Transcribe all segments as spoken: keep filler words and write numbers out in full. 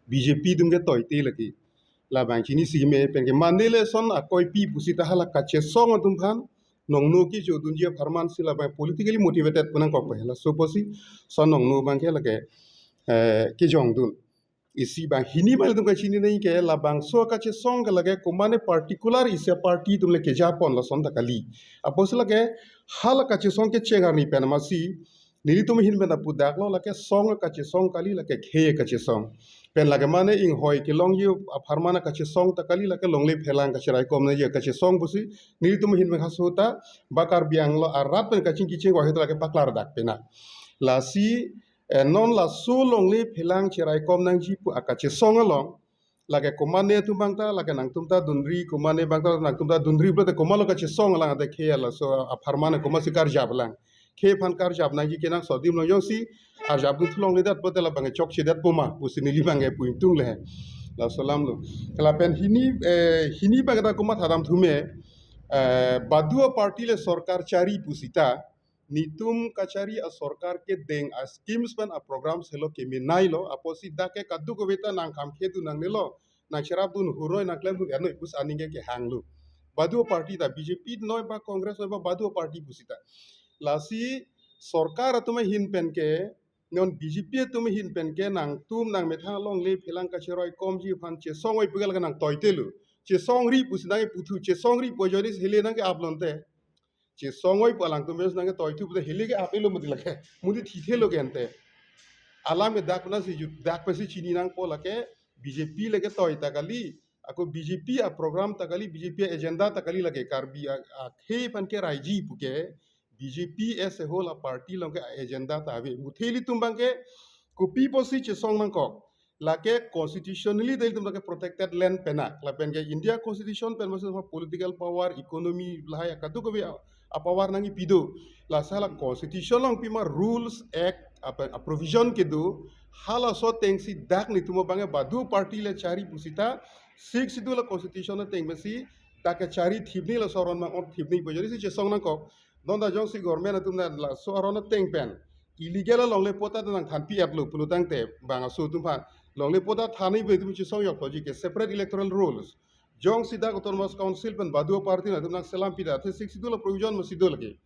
B J P atum ke toite lake. Labang chini si me pen ke mane le son akoipi pusita hala kachesong atum aphan nongno kejodunji apharman si labang politically motivated pu nangkok pen, laso pusi son nongno abang ke lake, eh, kejongdun. Isi abang hini abang atum kachini nai ke labangso kachesong ke lake komane particular isi aparty atum le kejapon lason ta kali. Apotsi lake hala kachesong kecheng arni pen amatsi nelitum ahin pen ta pudaklo, lake song kachesong kali, lake khei kachesong. Pen lake mane inghoi kelongji apharman kachesong ta kali, lake longle phelang kacheraikom nangji kachesong pusi nelitum ahin pen halaso ta ba Karbi Anglong arat pen kachingki chingvai ahut lake paklardak pena. Lasi, eh, non laso longle phelang cheraikom nangji pu akachesong along lake komane atum abang ta, lake nangtum ta dunri, komane abang ta nangtum ta dunri pulote komatlo kachesong lang ante khei laso apharman komatsi karjap lang. Khei aphan karjap nangji kenangsot adim along jongsi arjapdun thulongledet pulote labang chokchedet pu ma pusi neli abang ke pu ingtung le. Laso alam lo. Lapen hini, eh, hini abang ta komat hadam thume, eh, baduo aparty le sorkar chari pusita netum kachari asorkar kedeng aschemes pen aprograms helo kemenailo, apotsi dak ke kadokave ta nangkhamkhedun nangnelo, nangcherapdun huroi nangklemdun ernoi pusi aning ke kehanglo. Baduo aparty ta B J P noi ba Congress noi ba baduo aparty pusita. Lasi sorkar atum ahin pen ke, non B J P atum ahin pen ke nangtum nangmethang longle phelang kacheraikomji aphan chesong oi pu ke lake nangtoitelo. Chesongri pusi nangkeputhu, chesongri pu ajoine si hele nangke-ap lonte. Chesong oi pu alangtum mes nangketoithu pute hele ke-apelo mati lake. Mati thithelo ke ante. Alam ke dak pensi jut, dak pensi chini nangpo lake B J P lake toi ta kali. Ako B J P aprogram ta kali, B J P agenda ta kali lake Karbi a, akhei aphan keraiji pu ke B J P as a whole aparty along ke agenda ta ave. Muthe ilitum abang ke kopi pusi chesong nangkok. Lake constitutionally ta ilitum lake protected land pen a. Lapen ke India Constitution pen masuk sama political power, economy, lahai kadokave a, apower nangkipi do. Lasi hala constitution along pima rules, act, apa, a provision kedo, halaso atengsi dak netum abang ke baduo aparty le chari pusita, Sixth Schedule a constitution ateng pensi dak kechari thipni laso aron mang-on thipni pu ajoine si chesong nangkok. Non ta jongsi government atum ta laso aron ateng pen illegal alongle patta ta nangthanpi-etlo pulotangte bang aso atum aphan longle patta thanji pu itum chesong jokloji ke separate electoral rolls. Jongsi dak Autonomous Council pen baduo aparty atum nangselam pida the Sixth Schedule a provision masi do lake.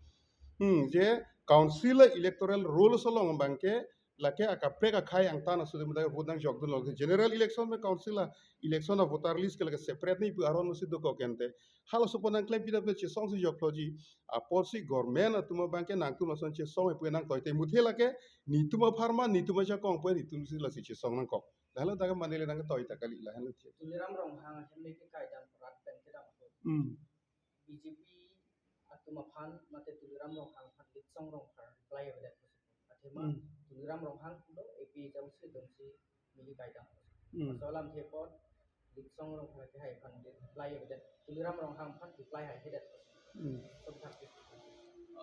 Hmm, je council a electoral rolls along abang ke lake akaprek akhei angtan aso atum ta vote nangjokdunlo. General election pen council a election a voter list ke lake separate ni pu aron masi dokok ante. Halaso apot nangklem pida pu chesongsi jokloji. Apotsi government atum abang ke nangtum lason chesong oi pu nangtoite muthe lake netum apharman, netum ajakong pu netum si lasi chesong nangkok. Lahenlo dak mane le nangtoi ta kali lahenlo the. Tuliram Ronghang ahem le kekaidam rat pen kedam ahut. Hmm. B J P atum aphan mate Tuliram Ronghang aphan Litsong Rongphar reply avedet. Athema Hmm. Tuliram Ronghang pulo A P H L C atumsi neli kaidam. Hmm. Laso alamthe apot Litsong Rongphar kehai aphan reply avedet. Tuliram Ronghang aphan reply haihedet. Hmm. Sumthak.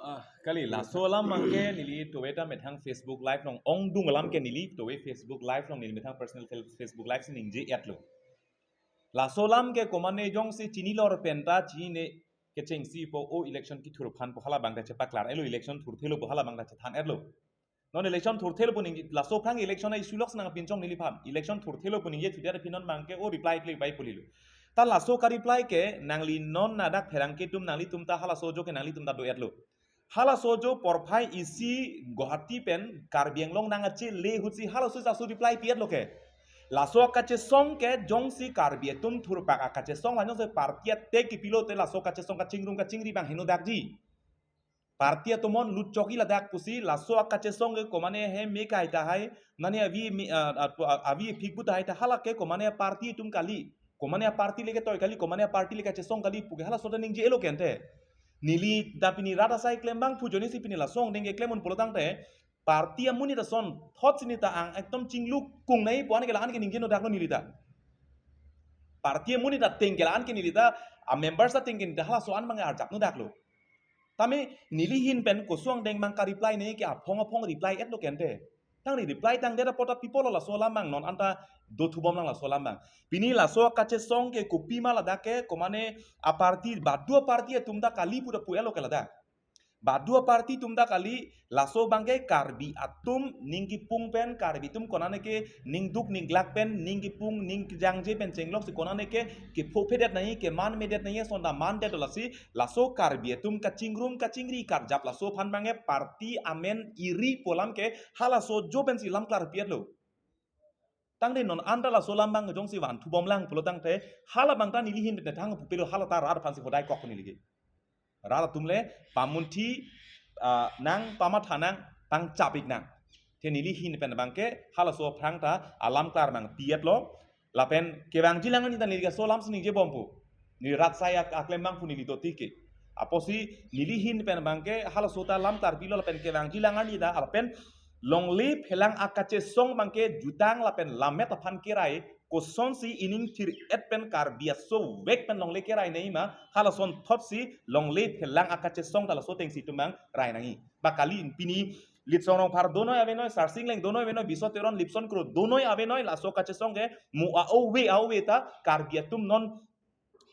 Ah, kali, laso alam abang ke neli tove ta methang Facebook Live along ongdung alam ke neli tove Facebook Live along neli methang personal fel-, Facebook Live si ningje-etlo. Laso alam ke komane jongsi chinilor pen ta chinine kechengsi pu o election kethur aphan pu hala abang ta chepaklar-etlo, election thurthelo pu hala abang ta chethan-etlo. Non election thurthelo pu ningje, laso aphrang election a-issue lok si nangpinchong neliphan. Election thurthelo pu ningjethudet aphi non abang ke o reply kle pai pu lilo. Ta laso ka-reply ke nangli non ladak pherangke atum nanglitum ta halaso ajo ke nanglitum ta do-etlo. Halaso ajo porphai isi Guwahati pen Karbi Anglong nangkachele ahutsi halaso aso reply pi-etlo ke. Laso akachesong ke jongsi Karbi atum thurpak akachesong la jongsi party atek kipilote laso kachesong kachingrum kachingri abang henodakji. Party atum on lutchokji ladak pusi laso akachesong ke komane he me kai tahai, mane avi me, ah, ah, avi phik bu tahai ta hala ke komane party atum kali. Komane party le ketoi kali, komane party le kachesong kali pu ke halaso ta ningje-etlo ke ante. Neli ta pini rat asai klem abang pu ajoine si pini laso angdeng keklem un pulotangte party amonit ason thot si neta ang ekdom chinglukung nai pu an ke la-an ke ningje-nodaklo neli ta. Party amonit ateng ke la-an ke neli ta, a members ateng ke neli ta halaso an abang arjap-nodaklo. Tame neli ahin pen koson angdeng abang ka-reply ne ke aphong aphong reply-etlo ke ante. Tangte reply tangdet apot ta pi pulo laso alam abang non anta dothubomlang laso alam abang. Pini laso akachesong ke kopima ladak ke komane aparty baduo aparty atum ta kali pu ta pu-etlo ke ladak. Badu aparty atum ta kali, laso abangke Karbi atum ning kipung pen, Karbi atum konane ke ning duk ning glak pen, ning kipung ning kejangje pen chenglok si konane ke kepho phedet nangji, keman medet nangji ason ta mandet lasi, laso Karbi atum kachingrum kachingri karjap laso aphan abangke party amen iri pu alam ke halaso ajo pensi lam klarpi-etlo. Tangte non anta laso alam abang jongsi van thubom lang pulo tangte, hala abang ta neli ahin pen thang pupelo, hala ta rat aphansi hodai kok neli ke. Rat atum le pamunthi, ah, nang, pamatha nang, pangchap-ik nang. Te neli ahin pen abangke halaso aphrang ta alam klar abang pi-etlo. Lapen kevangji lang arni ta neli ke laso alam si ningjebom pu. Neli rat asai ak-, aklem abang pu neli do tike. Apotsi neli ahin pen abangke halaso ta lam klarpilo, lapen kevangji lang arni ta, lapen longle phelang akachesong abangke jutang lapen lammet aphan kerai, kosonsi ining thir-et pen Karbi asovek pen longle kerai nangji ma, halason thotsi longle phelang akachesong ta laso atengsi itum abang rai nangji. Ba kali pini Litsong Rongphar donoi avenoi, Sarsing Leng donoi avenoi, Biso Teron, Lipson Kro donoi avenoi, laso kachesong ke mo a-ove a-ove ta Karbi atum non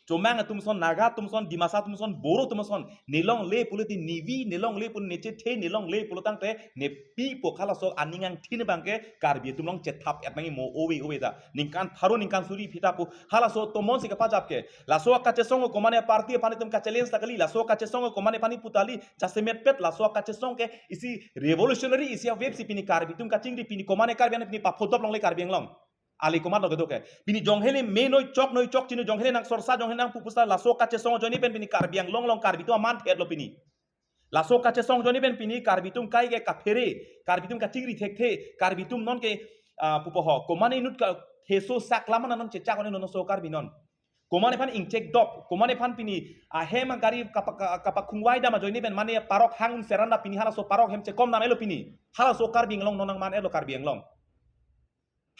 Chomang atum ason, Naga atum ason, Dimasa atum ason, Boro atum ason, ne longle pulo ti nevi, ne longle pulo nechethe, ne longle pulo tangte nepi pu halaso aning angthin abangke Karbi atum along chethap-et nangji mo ove ove ta. Ningkan pharo ningkan suri phita pu halaso tomon si kapajap ke. Laso akachesong komane party aphan itum ka-challenge ta kali, laso akachesong komane aphan ipu ta kali, jasemet pet laso akachesong ke isi revolutionary, isi a-wave si pini Karbi atum kachingri, pini komane Karbi an pini paphodop longle Karbi Anglong. Ali komat lo kedo ke. Pini jonghele me noi chok noi chok chini jonghele nang sorsa jonghele nang pupusa laso kachesong ajoine pen pini Karbi Anglong along Karbi atum aman phet lo pini. Laso kachesong ajoine pen pini Karbi atum kai ke kaphere, Karbi atum kachingri thekthe, Karbi atum non ke, ah, pupo ho. Komane inut ka heso sak laman non chechak one non so Karbi non. Komane aphan ingchek dop, komane aphan pini ahem agari kapa-, ka-, kapakhungvai dam ajoine pen mane parok hang un seran da pini halaso parok hem chekom dam-etlo pini. Halaso Karbi Anglong non nangman-etlo Karbi Anglong.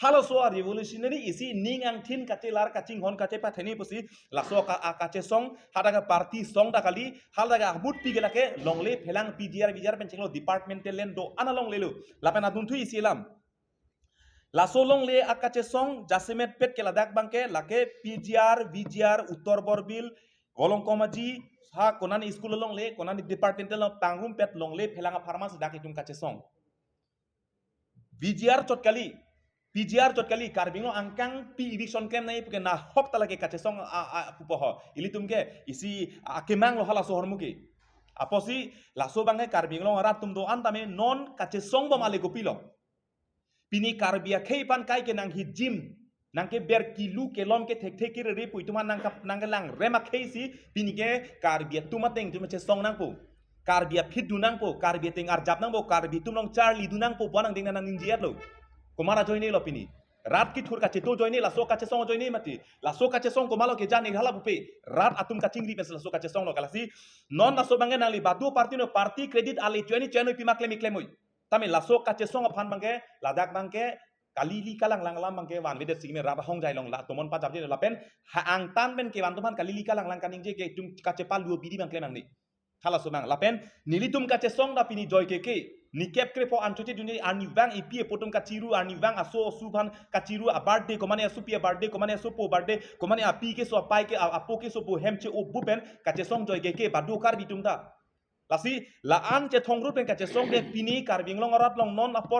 Halaso a-revolutionary isi ning angthin kachelar kachinghon kachepatheni pusi laso ka-, a-, kachesong hadak a-party song ta kali, hadak ahut pi ke lake longle phelang P G R V G R pen chenglo departmental land do-an alonglelo. Lapen adunthu isi alam. Laso longle akachesong jasemet pet ke ladak abangke lake P G R V G R Uttor Borbil, Volongkom Aji, ha konani school alongle, konani departmental along pangrum pet longle phelang apharman si dak itum kachesong. V G R chot kali, P G R chot kali, Karbi Anglong angkang pi eviction klem nangji puke nahok ta lake kachesong a, a, pupo ho. Ilitum ke isi akemang lo halaso ahormu ke. Apotsi laso abangke Karbi Anglong arat atum do-an tame non kachesong bom ale kopilo. Pini Karbi akhei aphan kai ke nang hijim, nang keber kilu kelom ke thekthe kerere pu itum aphan nang kap-, nang kelang rem akhei si, pini ke Karbi atum ateng itum chesong nangpo. Karbi aphi dun nangpo, Karbi ateng arjap nangpo, Karbi atum along charli dun nangpo, bonang ding nang ningje-etlo. Komat ajoine lo pini. Rat kethur kacheto ajoine, laso kachesong ajoine mati. Laso kachesong komatlo kejan ni hala pupe. Rat atum kachingri pensi laso kachesong lo kalasi. Non laso abangke nangli badu party no party credit ale choi ni choi no pima klem klem oi. Tame laso kachesong aphan abangke, ladak abangke, kalili kalanglang alam abangke vanvedet sing me rat ahongjai along la tomon pajapje lapen ha angtan pen kevan atum aphan kalili kalanglang kaningje ke itum kachepalu bidi abang klem nangne. Halaso abang lapen nelitum kachesong ta pini joi keke. Ni kep krepo an choche dunji arnivang ipi epo atum kachiru, arnivang aso asu aphan kachiru, a-birthday, komane asupi a-birthday, komane asopo birthday, komane api keso apai ke a-, apo keso pu hem che-obu pen kachesong joi keke badu Karbi atum ta. Lasi la-an chethong rut pen kachesong ke pini Karbi Anglong arat along non apor